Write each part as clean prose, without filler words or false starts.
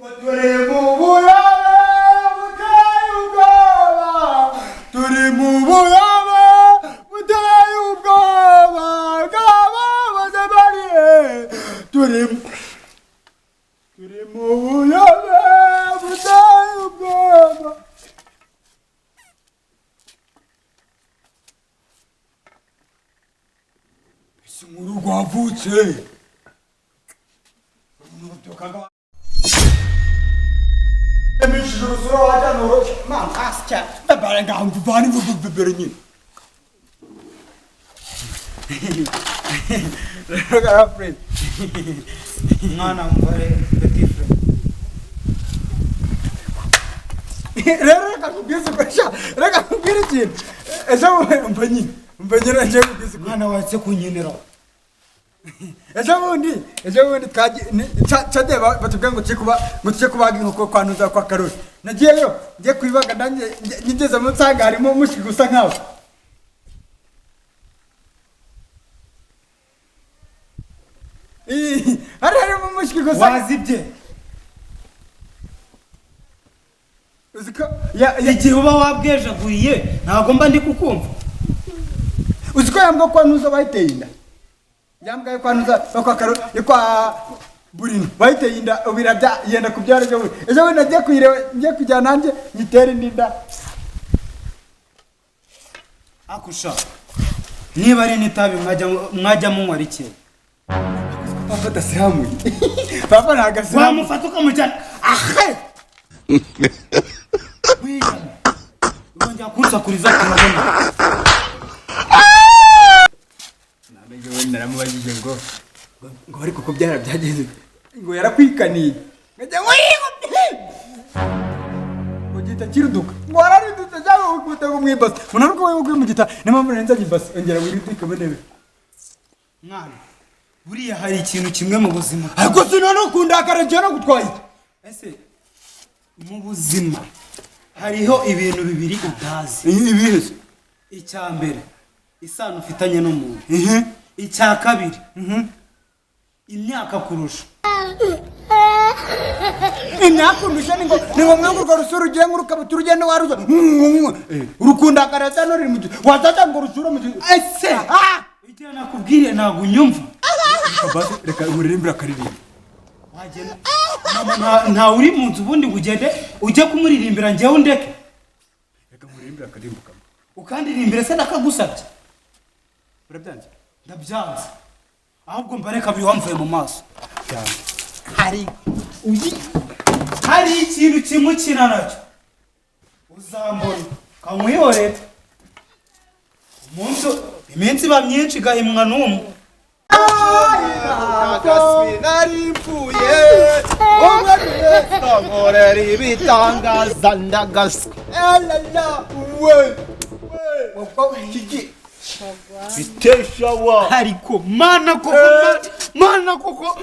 Turi mu buyobe buteye ubwoba, turi mu buyobe buteye ubwoba bw'abahoze bari, turi mu buyobe buteye ubwoba. Ese nkuru rwavutse urusura wajyana urushyi mama asya babara ngaho mvana imvugo nyine. Rero Alfred, Mwana mvare petit frere. Rero reka nkubwize ukuri sha, reka nkubwire ikintu. Ejo mva nyine, mva nyine ngiye nkubwize ukuri. Mwana waretse kunkinira. Ejo bundi cyagiye batubwira ngo tujye kuba, ngo tujye kubaga inkoko kwa Ntuza, kwa Karori. Nagiyeyo ngiye kuyibaga, nanjye ngezemo nsanga harimo umushwi gusa nkawe. Ih, hari harimo umushwi gusa. Wazibye. Uzi ko ya Igihe uba wabwejaguriye ntabwo mba ndi kukumva. Uzi ko yambwa kwa Ntuza bayiteye inda? Yambwa yo kwa Ntuza, yo kwa Karori, yo kwa Burino bayiteye inda, ubu irabya, yenda kubyara ejo bundi. Ejo bundi nagiye kuyireba, ngiye kujyana nanjye nyitere indi nda. Akusha, niba ari n'itabi mwajya munywa rike. Papa adasiramuye, papa ntabwo asiramuye. Wamufata ukamujyana ahe wiyama, urongera kunsakuriza turabona. Namenye we naramubajije ngo ariko kubyara byagenze, ngo yarakwikaniye, nkajya ngo ngo gihita kiruduka, ngo wararidutse cyangwa wikubita ngo mu ibase, ngo ntabwo wowe uguye mu gita, niyo mpamvu nari nzanye ibase, ongera wiridike mu. Mwana, buriya hari ikintu kimwe mu buzima. Ariko si none ukundakara njyewe nagutwaye iki? Ese mu buzima hariho ibintu bibiri utazi? Ibihe se? Icya mbere, isano ufitanye n'umuntu. Icya kabiri, imyaka kurusha. Imyaka undusha ni ngombwa ngo urwo rusura ugiye nk'urukabutura ugende waruza urukundakara cyane ruri mu gihe wazaza ngo rusure mu gihe. Ese igihe nakubwiriye ntabwo unyumva. Basi reka nkuririmbire akaririmbo. Wagenda mama ntawe uri mu nzu, ubundi ngo ugende ujye kumuririmbira, njyewe undeke. Reka nkuririmbire akaririmbo kamwe. Ukandirimbira se ndakagusabye? Urabyanze? Ndabyanze, ahubwo mbare kabiri wamvuye mu maso. Cyane. Hari ikintu kimwe ukina nacyo uzambona kankwihorera umunsi, iminsi iba myinshi igahimwa n'umwe. Nari mpfuye, umwe nkorera ibitangaza, ndagaswe Alala we kiki biteshawa. Ariko mana koko, mana koko,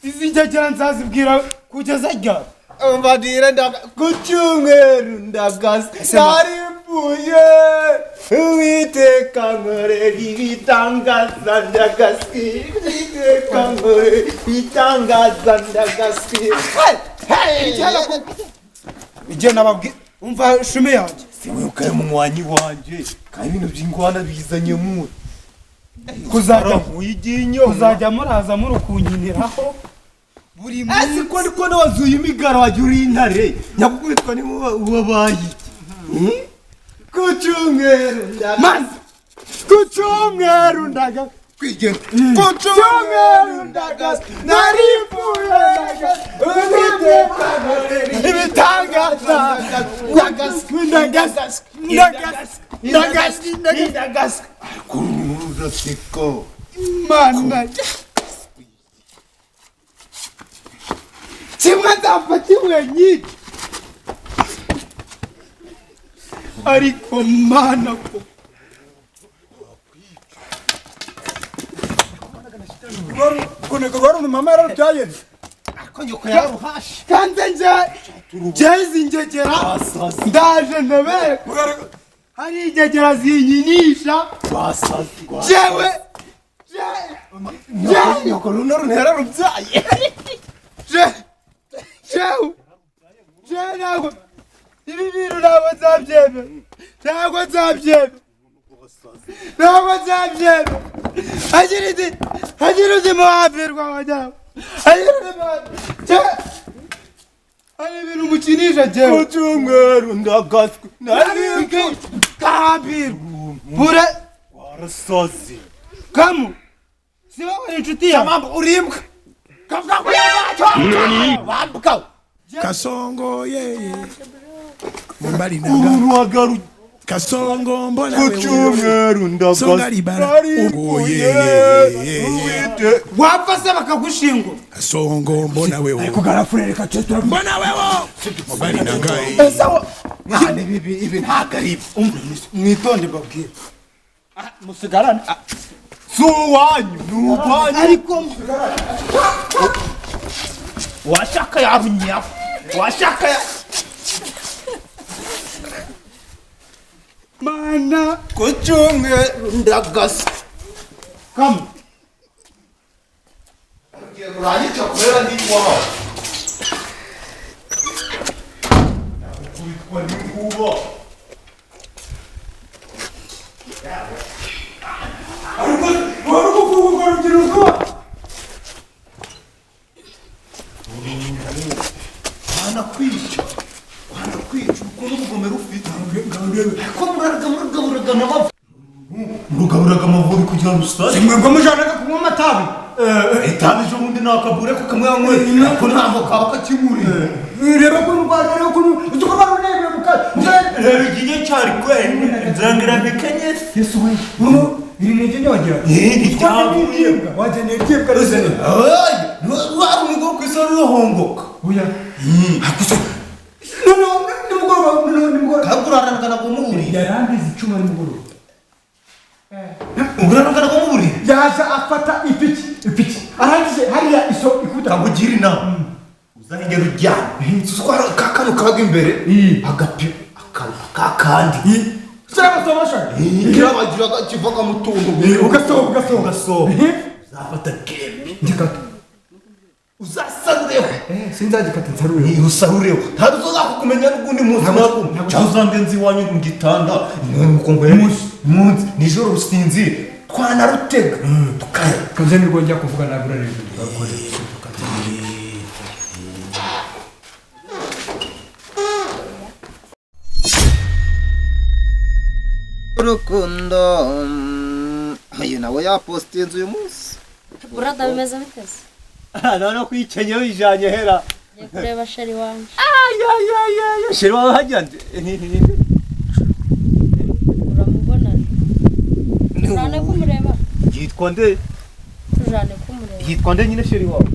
izi ngegera nzazibwira kugeza ryari? Umva ndaga ku cyumweru ndagaswe, nari mpfuye, Uwiteka nkorera ibitangaza, ndagaswe, Uwiteka nkorera ibitangaza, ndagaswe. Igihe nababwira, umva shumi yanjye. Si wibuka munywanyi wanje, kandi ibintu by'ingwana bizanye mu Kuzajya nkuyiginyo. Kuzajya muraza muri kunkiniraho buri Ese munsi. Ko niko wazuye imigara, wajya uri intare nyakubitwa ni wabaye iki ku cyumweru? Maze ku cyumweru ndaga Kwigenda. Ku cyumweru ndagaswe, nari mpfuye, ndagaswe, Uwiteka ibitangaza, ndagaswe, ndagaswe, ndagaswe, ndagaswe, Ndagaswe uraseka. Mana, kimwe nzapfa kimwe nyinshi, Ariko mana ko Kuneka rwari mama yararubyaye. Ariko nyoko yaruhashe. Kanze nje jezi ngegera, ndaje ndabere hari ingegera zinyinisha. Basazi. Jewe. Nyoko runo runo yararubyaye. Jewe. nzabyemera, ntabwo nzabyemera, ntabwo nzabyemera. Agira iti, agira uti muhambirwa wajyawe, agira uti muhambirwa. Hari ibintu mukinisha jyewe. Ku cyumweru ndagaswe. Nari kahambirwa bure. Warasaze. Kamu si wowe inshuti yawe. Mambo urimbwa. Wambuka. Kasongo yeye Mumbali nanga Uruhagaru. Kasongo mbona Ku wewe cyumweru ndagaswe. Songa libala Ugo yeye Wapfa se bakagushingura. Kasongo mbona wewe Kugarafurereka cyo. Mbona wewe Mumbali nanga. Ese wo Mwana ibi ntabwo ari ibyo. Mwitonde mbabwire. Musigarane. Si uwanyu ni uwanyu. Ariko washaka yarunyaho washaka ya mana ku cyumweru ndagaswe. Kamu Uranyica kubera ndi iwawe. Kubitwa n'inkuba. Ariko wari kuvuga urubyiruko. Wanakwica. Wanakwica ukuntu ubugomero ufite. Ko muraragaburaga amavubi. Murugaburaga amavubi kugira ngo usare. Mwebwe mujanaga kunywa amatabi. Itabi ejo bundi nakabure ko kamwe yanyweye. Ko ntabwo kaba kakimuriye. Reba ko urwara, reba ko utuko barunebwe muka. Reba igihe cyari kwene. Nzangira ntekenyese. Yesu we. Uno iri ni iryinyo wagira. Ntiryavuye. Wagira ni iryibwa ruzene. Wari umugabo ku isi rurahongoka. Oya. Hakuze. No no nimugoroba, no nimugoroba. Kaguraranaga na kumuburi. Yarambize icuma nimugoroba. Uguraranaga na kumuburi. Yaje afata ipiki, ipiki. Arangije hariya iso ikuta. Kakugira inama. Uzahengera ujyana. Tutwara kakano kaga imbere. Agapi akakandi. Sirabasoma shaka. Kirabagiraga kivaga mutungo. Ugasohoka ugasohoka. Ugasohoka. Uzafata kembi. Ngikata. Uzasarureho. Sinzagikata nsarureho. Usarureho. Ntabwo uzakumenya n'ugundi munsi ntabwo. Cyangwa uzangenzi iwanyu mu gitanda. Nuko ngo munsi nijoro usinzire. Twanarutega. Tukaya. Kanze nirwo njya kuvuga nabura rero. Urukundo uyu nawe yapostinze uyu munsi. Burada bimeze biteze. None kwikenye wijanye hera. Ngiye kureba sheri wanje. Ay. Sheri wawe hajyande. Uramubona? Tujane kumureba. Yitwa nde? Tujane kumureba. Yitwa nde nyine sheri wawe?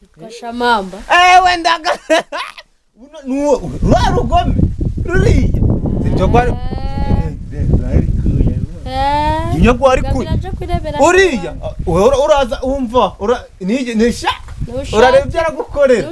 Yitwa Shamamba. Ewe ndaga. Nuwo rwarugome. Ruriya. Sibyo kwari. Ibyo kwari kuri. Uriya uraza umva nisha urareba ibyo aragukorera.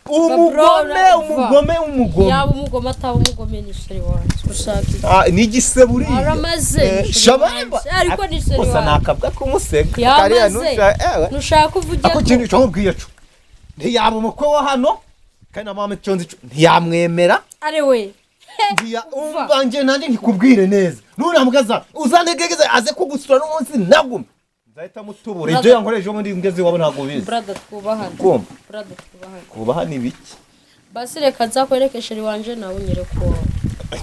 Umugome umugome umugome. Yaba umugome ataba umugome ni sheri wanje. Ushaka. Ni igisebe uriya. Aramaze. Shamamba. Ariko ni sheri wanje. Gusa nakabwa kumusega. Kariya nushaka uvuge. Ako kintu cyo nkubwiye cyo. Ntiyaba umukwe wa hano. Kandi na mama cyo nzi ntiyamwemera. Ari we. Umva nje nanjye nkikubwire neza. Nunamugeza uzanegegeze aze kugusura n'umunsi nagume. Nzahita mutubura ibyo yankoreje ubundi ngeze iwabo ntabwo ubizi. Brother twubahane. Kumva. Brother twubahane. Kubahana ibiki? Basi reka nzakwereke sheri wanje nawe unyereke uwawe.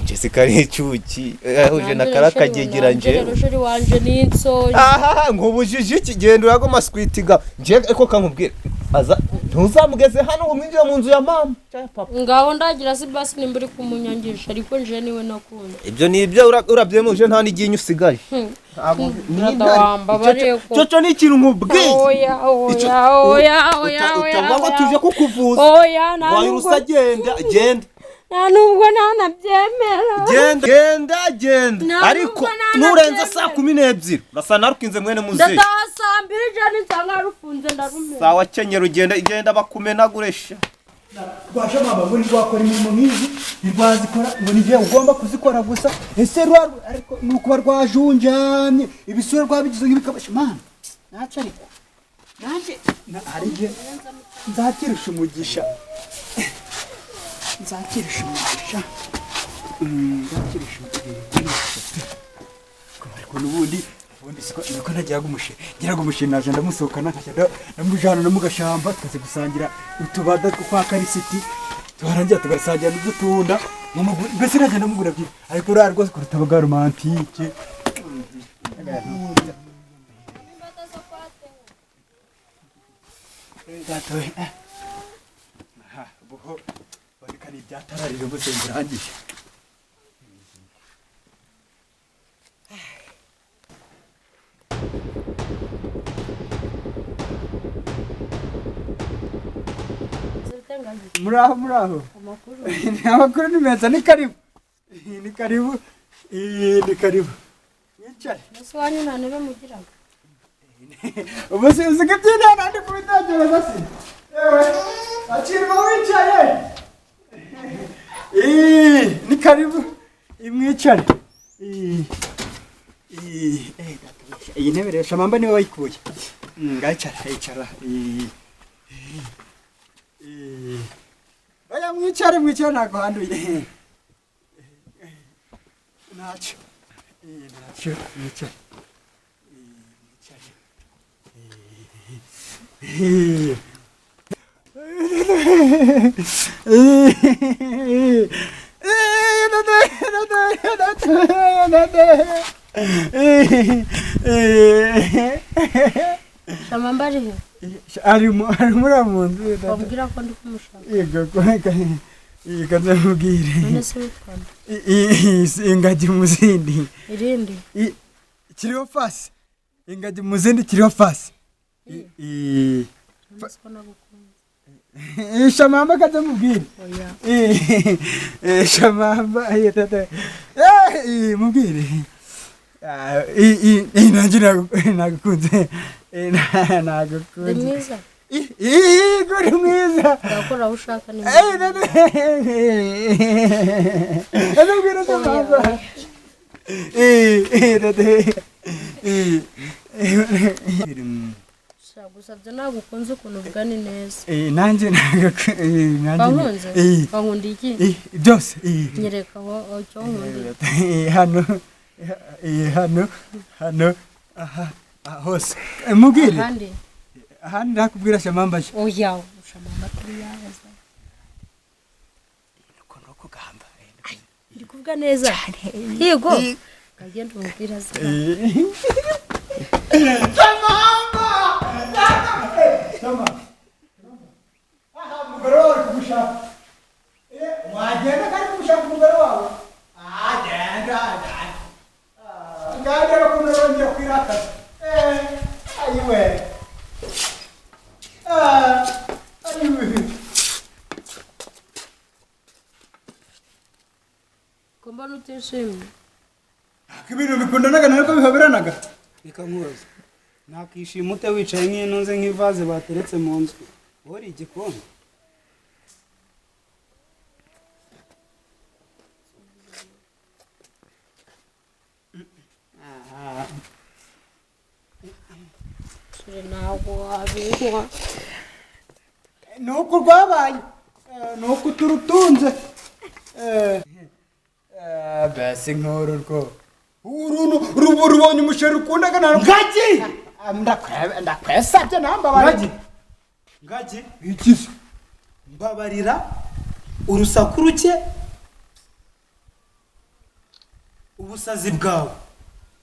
Jessica ari icuki yahuje na karakagegira nje. Sheri wanje ni insoyi. Aha nkubujije iki genda uragoma squitiga. Nje eko kankubwire. Aza ntuzamugeze hano ngo mwinjire mu nzu ya mama cyangwa papa. Ngaho ndagira si basi nimba uri kumunyangisha ariko nje niwe nakunda. Ibyo ni ibyo urabyemuje nta n'iginyu usigaye. Cyo ni ikintu nkubwiye. Oya oya oya oya oya. Utavuga ngo tuje kukuvuza. Oya nta nubwo. Urusa genda genda. Nta nubwo ntanabyemera. Genda genda genda. Ariko nurenza saa 12 urasa narukinze mwene muzehe. Ndataha saa 2 ijana nsanga rufunze ndarumena. Sawa kenyera ugenda genda bakumenaguresha. Rwasha mama ngo nirwakora imirimo nk'izi ntirwazikora ngo ni ugomba kuzikora gusa ese rwa ariko nukuba rwajunjamye ibisura rwabigize nk'ibikabasha mama naca ariko nanje hari igihe nzakirusha umugisha. Nzakirisha umugisha. Nzakirisha umugisha. Ariko n'ubundi siko niko najyaga umushe. Ngiraga umushe naje ndamusohokana nkajya ndamujana no mu gashamba tukaze gusangira utubada two kwa Karisiti. Twarangira tugasangira n'udutunda. Mbese najya ndamugura byinshi. Ariko uriya rwose kuruta abaga romantike. Datoye. Aha, buho barikani byatararire bose ngurangije. Muraho muraho. Amakuru ni meza, ni karibu. Ni karibu. Ni karibu. Mwicare. Mbese wanyu nta ntebe mugiraga? Ubu se uzi ko iby'intara ndi kubitekereza se? Ewe, akirwa wicaye. Ni karibu. Mwicare. Iyi ntebe rero Shamamba niwe wayikuye. Ngayicara, yicara. Oya mwicare mwicare ntabwo handuye. Ntacyo. Ntacyo mwicare. Shamamba ari he? Ari muri mu nzu. Wabwira ko ndi kumushaka. Yego, yego ndamubwire. None se witwa nde? Ingagi mu zindi. Irindi? Kiriho fasi. Ingagi mu zindi kiriho fasi. None ko nagukunze. Shamamba kaza mubwire. Oya. Shamamba mubwire. Nanjye nagukunze. Nagukunze. Ndi mwiza? Uri mwiza. Ndakora aho ushaka ni mwiza. Ndabwira Shamamba. Gusa byo nagukunze ukuntu uvuga ni neza. Nanjye nagukunze. Wankunze? Wankunda iki? Byose. Nyereka aho icyo wankundiye. Hano. Hano. Hano. Aha. Hose. Mubwire. Ahandi? Ahandi ndakubwira Shamamba. Oya, Shamamba turi yaza. Nuko nuko gahamba. Ndi kuvuga neza. Yego. Kagenda umubwira aza. Shamamba! Shamamba. Aha, umugore wawe ari kugushaka. Wagenda kandi kumushaka umugore wawe? Agenda, agenda. Ngagera ukuntu yongera kwirakaza. Ayiwe. Ayiwe. Ko mbona utishimye? Ibintu bikundanaga ntabwo bihoberanaga. Reka nkubaze. Nakishima ute wicaye nk'intuze nk'ivaze bateretse mu nzu? Uri igikoni. Ntabwo wabinywa. Nuko rwabaye. Nuko turutunze. Basi nkuru rwo. Uru rubonye umusheri ukundaga na Ngagi! Ndakwesabye nambabarira. Ngagi! Ngagi! Ikize. Mbabarira urusaku ruke ubusazi bwawe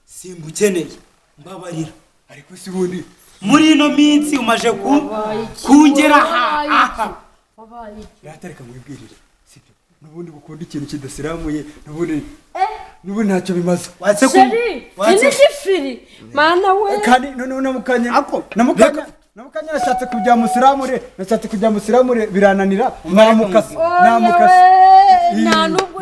simbukeneye. Mbabarira. Ariko si bundi muri ino minsi umaje kungera aha. Yatareka mwibwirire. Sibyo. Nubundi gukunda ikintu kidasiramuye, nubundi ntacyo bimaze. Watse ku Watse gifiri. Mana we. Kandi none namukanya. Namukanya nashatse kujya musiramure, nashatse kujya musiramure birananira. Namukase. Namukase. Nta nubwo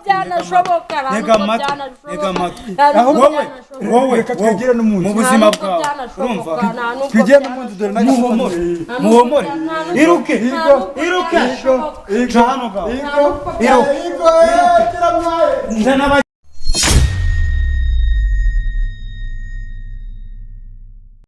byanashoboka. Ntega amatwi. Aho wowe wowe reka twigire n'umunsi. Mu buzima bwawe. Urumva? Twigire n'umunsi dore muhomore. Muhomore. Iruke. Iruke. Iruke. Hano gawe. Iruke. Iruke.